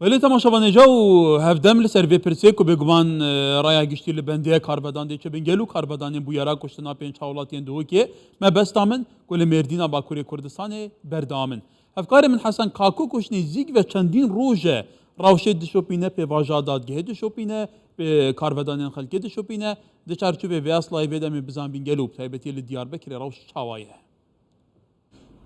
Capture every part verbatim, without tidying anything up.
Belê temaşevanê, ja û hevdem li ser vê pirsê ku bêguman, e, raya giştî li bendê ye, karvedan dê çi bin gel û karvedanên bûyera kuştina pênc hawlatiyên Duhokê mebesta min ku li Mêrdîna Bakurê Kurdistanê berdewam in. Hevkarê min Hesen Kakû ku ji nêzîk ve çendîn roj e rewşê dişopîne, pêvajoya dadgehê dişopîne, pê karvedanên xelkê dişopîne, di çarçovê vê aslayê vê demê bizanbîn gelo bi taybetî li Diyarbekirê rewş çawa ye?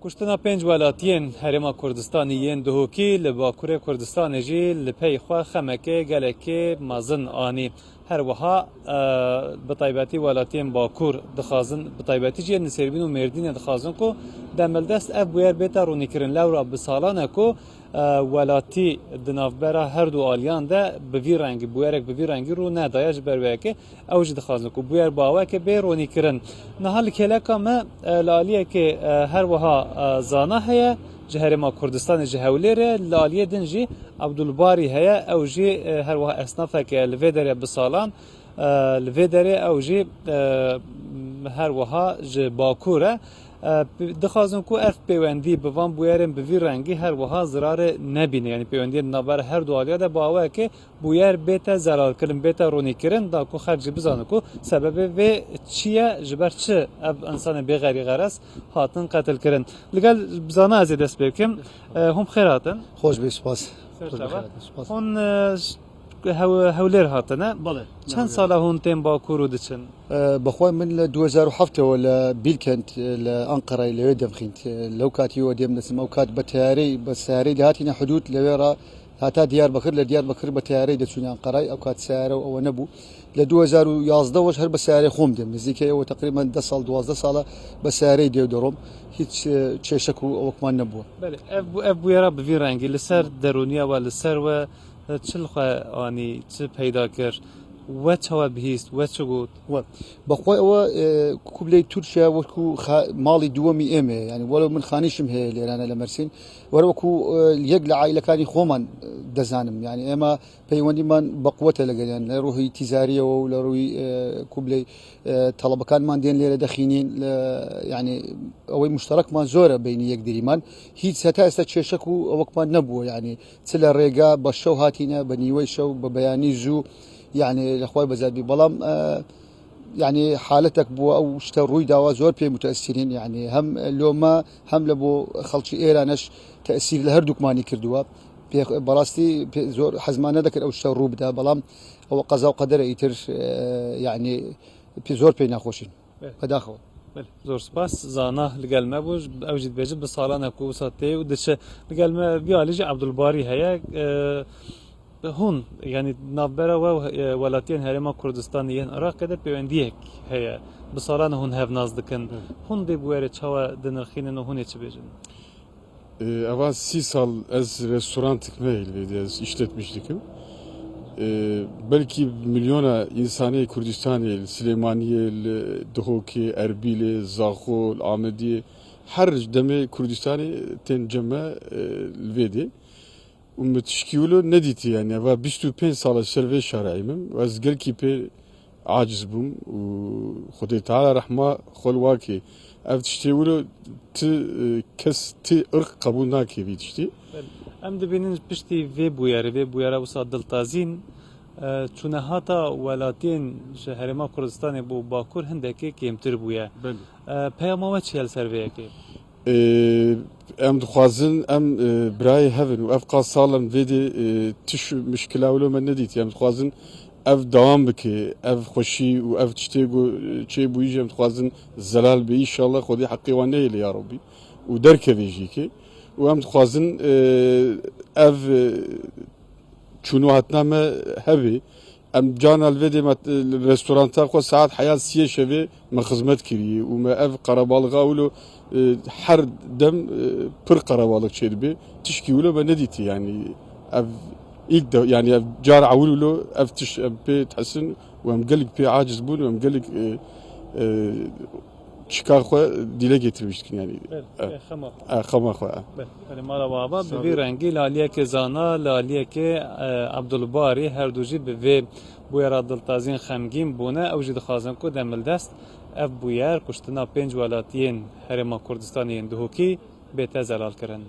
Kuştina pênc welatiyên Herêma Kurdistanê yên Duhokî li Bakurê Kurdistanê jî li pey xwe xemekê gelekê mezin anî. Her wiha, e, bi taybetî welatiyên Bakur dixwazin, bi taybetî jî yên Nisêrbîn û Mêrdînê dixwazin ku demildest ev bûyer bête ronîkirin. Lewra bi salan e ku, e, welatî di navbera her du aliyan de bi vî rengî, bûyerek bi vî rengî rû nedaye, ji ber wê yekê ew jî dixwazin ku bûyer bi awayekê bê ronîkirin. Niha li kêleka me, e, li aliyekê, e, her wiha, e, zana heye, ji Herêma Kurdistanê, ji Hewlêrê, li aliyê din jî Abdulbarî heye, ew jî, e, her wiha esnafek e, li vê derê bi salan, e, li vê derê ew jî, e, her wiha ji Bakur e. E, p-, dixwazin ku ev pêwendî bi van bûyerên bi vî rengî her wiha zirarê nebîne. Yanî pêwendiyên di navbera her du aliya de bi awayekê bûyer bête zelalkirin, bête ronîkirin, da ku xelk jî bizane ku sebebê vê çi ye, ji ber çi ev insanê bêxerî xerez hatin qetilkirin. Li gel bizana ez ê dest pê bikim. E, hûn bi xêr hatin. Xweş bê, spas. Ser çava. Spas. Hûn, e, ş-, hew-, Hewlêr hatine. Belê. Çend sala hûn tên Bakur û diçin? E, bexwe min li du hezar û heft ewe li Bilkent, e, li Ankarayê li wê dem xînt. E, lew katî we dem disim, ew kat bi teyareyê, bi seyareyê dihatîne hudûd, li wê re hata Diyarbekir, li Diyarbekir bi teyareyê diçûne Ankarayê, ew kat seyare û ewe nebû. Li du hezar û yazdeh we ji her bi seyareyê xwe min dem. Nizîkê ew teqrîben deh sal, duwazdeh sala bi seyareyê dê û derom. Hiç, e, kêşek û ewekman nebû. Belê, ev bû-, ev bûyera bi vî rengî li ser derûniya we, li ser we, e, çi li xwe anî, çi peyda kir? We çawa bihîst, we çi got? We, bi xwe ewe, e, Kubley Türkiye wekî xa-, malî duwemî êmê ye. Yanî welo min xanîşim heye lêrane li Mersîn. Were wekî, e, yek li aîlekanî xweman, e, dizanim. Yanî êma peywendîman bi quwet e legel, yanî li rûhî tîzariyê û li rûhî, e, Kubley, e, telebekanman dên lêre dixînîn, li, yanî ew ê muşterekman zor e beynî yek dirîman. Hiç heta êsta kêşek û ewekman nebû, yanî çi li rêga bi şew hatîne, bi nîwey şew, bi beyanî zû, yanî li xwe bezar bî. Belam, e, yanî haletek bû, ew işte rûy dawa zor pê mutesîrîn, yanî hem li me hem li bo xelkî êraneş tesîr li her dukmanî kirdiwa. Pê, berastî pê zor hezma nedikir ew işte rû bide, belam ew qeza û qeder e îtir, e, yanî pê zor pê nexweşîn. Evet. Bedaxewa. Belê, zor spas. Zana li gel me bû. Ew jî dibêje bi salan e ku wisa tê û diçe. Li gel me vî alî jî Abdulbarî heye. E, hûn, yanî navbera we û, e, welatiyên Herêma Kurdistanê yên Iraqê de pêwendiyek heye. Bi salan e hûn hev nas dikin. Evet. Hûn vê bûyerê çawa dinirxînin û hûn ê çi bêjin? E, eva sî sal ez restorantik me li vê de ez işletmiş dikim. E, belkî milyona însanê Kurdistanê, li Silêmaniyê, li Duhokê, Erbîlê, Zaxo, li Amediyê, her demê Kurdistanê tên cem me, e, li vê de. Û min tişkî wilo nedîtî, yanî eva bîst û pênc sal ez ser vê şarê îmim. Ez gelkî pê aciz bûm û Xwedê Teala rehma xwe li wa kê. Ev tiştê wilo ti, e, kes, ti irq qebûl nake vî tiştê. Belê. Em dibînin piştî vê bûyerê, vê bûyera wisa diltazîn, e, çûne hata welatiyên ji Herêma Kurdistanê bo Bakur hindekê kêmtir bûye. Belê. E, peyama we çi ye li ser vê yekê? Ê, em dixwazin em, e, birayê hev in û ev qas sal em vê dê, e, tiş mişkila wilo me nedîtî. Em dixwazin ev dewam bike, ev xweşî û ev tiştê ku çêbûyî jî em dixwazin zelal be. Înşallah Xwedê heqê wan nehêle ya Rabbî û derkeve jî ke. Û em dixwazin, e, ev, e, çûn û hatina me hebe. Em carna li vê dê me, li restoranta xwe saet heya siyê şevê me xizmet kiriye û me ev qerebalix a wilo, e, her dem, e, pir qerebalix çêdibe. Tişkî wilo me nedîtî, yanî ev ilk de, yanî ev cara ewil wilo ev tiş em pê dihesin û em gelek pê aciz bûn û em gelek, e, e, çika xwe dîle getirmiş dikin, yanî. Belê, e, e, xema xwe. E, xema xwe, e. Belê, belê, mala we ava. Sağ ol. Bi vî rengî li aliyekê Zana, li aliyekê, e, Abdulbarî, her du jî bi vê bûyera diltazîn xemgîn bûne. Ew jî dixwazin ku demildest ev bûyer, kuştina pênc welatiyên Herêma Kurdistanê yên Duhokî, bête zelalkirin.